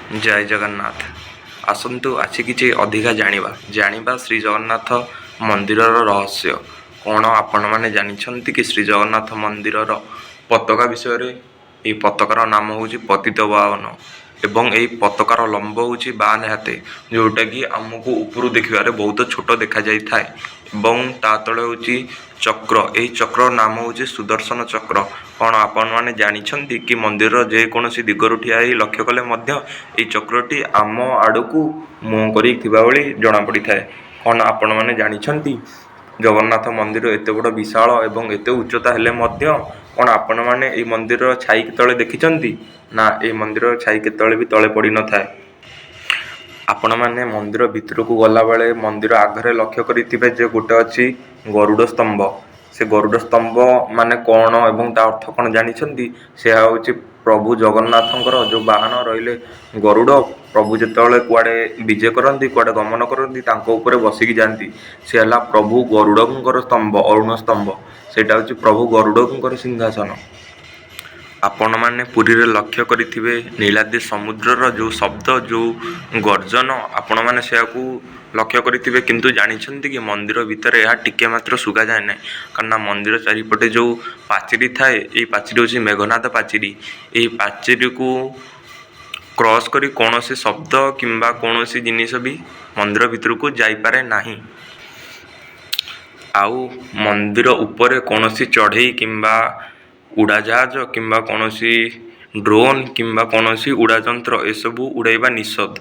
ଜୟ ଜଗନ୍ନାଥ। ଆସନ୍ତୁ ଆଜି କିଛି ଅଧିକା ଜାଣିବା ଶ୍ରୀଜଗନ୍ନାଥ ମନ୍ଦିରର ରହସ୍ୟ। କ'ଣ ଆପଣମାନେ ଜାଣିଛନ୍ତି କି ଶ୍ରୀଜଗନ୍ନାଥ ମନ୍ଦିରର ପତାକା ବିଷୟରେ? ଏହି ପତାକାର ନାମ ହେଉଛି ପତିତପାବନ ଏବଂ ଏହି ପତାକାର ଲମ୍ବ ହେଉଛି 52 ହାତେ, ଯେଉଁଟାକି ଆମକୁ ଉପରୁ ଦେଖିବାରେ ବହୁତ ଛୋଟ ଦେଖାଯାଇଥାଏ ଏବଂ ତା ତଳେ ହେଉଛି ଚକ୍ର। ଏହି ଚକ୍ରର ନାମ ହେଉଛି ସୁଦର୍ଶନ ଚକ୍ର। କ'ଣ ଆପଣମାନେ ଜାଣିଛନ୍ତି କି ମନ୍ଦିରର ଯେକୌଣସି ଦିଗରୁ ଠିଆ ହେଇ ଲକ୍ଷ୍ୟ କଲେ ମଧ୍ୟ ଏହି ଚକ୍ରଟି ଆମ ଆଡ଼କୁ ମୁହଁ କରି ଥିବା ଭଳି ଜଣାପଡ଼ିଥାଏ? କ'ଣ ଆପଣମାନେ ଜାଣିଛନ୍ତି ଜଗନ୍ନାଥ ମନ୍ଦିର ଏତେ ବଡ଼ ବିଶାଳ ଏବଂ ଏତେ ଉଚ୍ଚତା ହେଲେ ମଧ୍ୟ କ'ଣ ଆପଣମାନେ ଏହି ମନ୍ଦିରର ଛାଇ କେତେବେଳେ ଦେଖିଛନ୍ତି? ନା, ଏହି ମନ୍ଦିରର ଛାଇ କେତେବେଳେ ବି ତଳେ ପଡ଼ିନଥାଏ। ଆପଣମାନେ ମନ୍ଦିର ଭିତରକୁ ଗଲାବେଳେ ମନ୍ଦିର ଆଗରେ ଲକ୍ଷ୍ୟ କରିଥିବେ ଯେ ଗୋଟେ ଅଛି ଗରୁଡ଼ ସ୍ତମ୍ଭ। ସେ ଗରୁଡ଼ ସ୍ତମ୍ଭ ମାନେ କ'ଣ ଏବଂ ତା ଅର୍ଥ କ'ଣ ଜାଣିଛନ୍ତି? ସେ ହେଉଛି ପ୍ରଭୁ ଜଗନ୍ନାଥଙ୍କର ଯେଉଁ ବାହନ ରହିଲେ ଗରୁଡ଼। ପ୍ରଭୁ ଯେତେବେଳେ କୁଆଡ଼େ ବିଜେ କରନ୍ତି, କୁଆଡ଼େ ଗମନ କରନ୍ତି, ତାଙ୍କ ଉପରେ ବସିକି ଯାଆନ୍ତି। ସେ ହେଲା ପ୍ରଭୁ ଗରୁଡ଼ଙ୍କର ସ୍ତମ୍ଭ, ଅରୁଣ ସ୍ତମ୍ଭ। ସେଇଟା ହେଉଛି ପ୍ରଭୁ ଗରୁଡ଼ଙ୍କର ସିଂହାସନ। ଆପଣମାନେ ପୁରୀରେ ଲକ୍ଷ୍ୟ କରିଥିବେ ନୀଳାଦ୍ରି ସମୁଦ୍ରର ଯେଉଁ ଶବ୍ଦ, ଯେଉଁ ଗର୍ଜନ, ଆପଣମାନେ ସେୟାକୁ ଲକ୍ଷ୍ୟ କରିଥିବେ। କିନ୍ତୁ ଜାଣିଛନ୍ତି କି ମନ୍ଦିର ଭିତରେ ଏହା ଟିକେ ମାତ୍ର ଶୁଗାଯାଏ ନାହିଁ? କାରଣ ମନ୍ଦିର ଚାରିପଟେ ଯେଉଁ ପାଚେରୀ ଥାଏ, ଏହି ପାଚେରୀ ହେଉଛି ମେଘନାଦ ପାଚେରୀ। ଏହି ପାଚେରୀକୁ କ୍ରସ୍ କରି କୌଣସି ଶବ୍ଦ କିମ୍ବା କୌଣସି ଜିନିଷ ବି ମନ୍ଦିର ଭିତରକୁ ଯାଇପାରେ ନାହିଁ। ଆଉ ମନ୍ଦିର ଉପରେ କୌଣସି ଚଢ଼େଇ କିମ୍ବା ଉଡ଼ାଜାହାଜ କିମ୍ବା କୌଣସି ଡ୍ରୋନ୍ କିମ୍ବା କୌଣସି ଉଡ଼ାଯନ୍ତ୍ର ଏସବୁ ଉଡ଼ାଇବା ନିଷେଧ।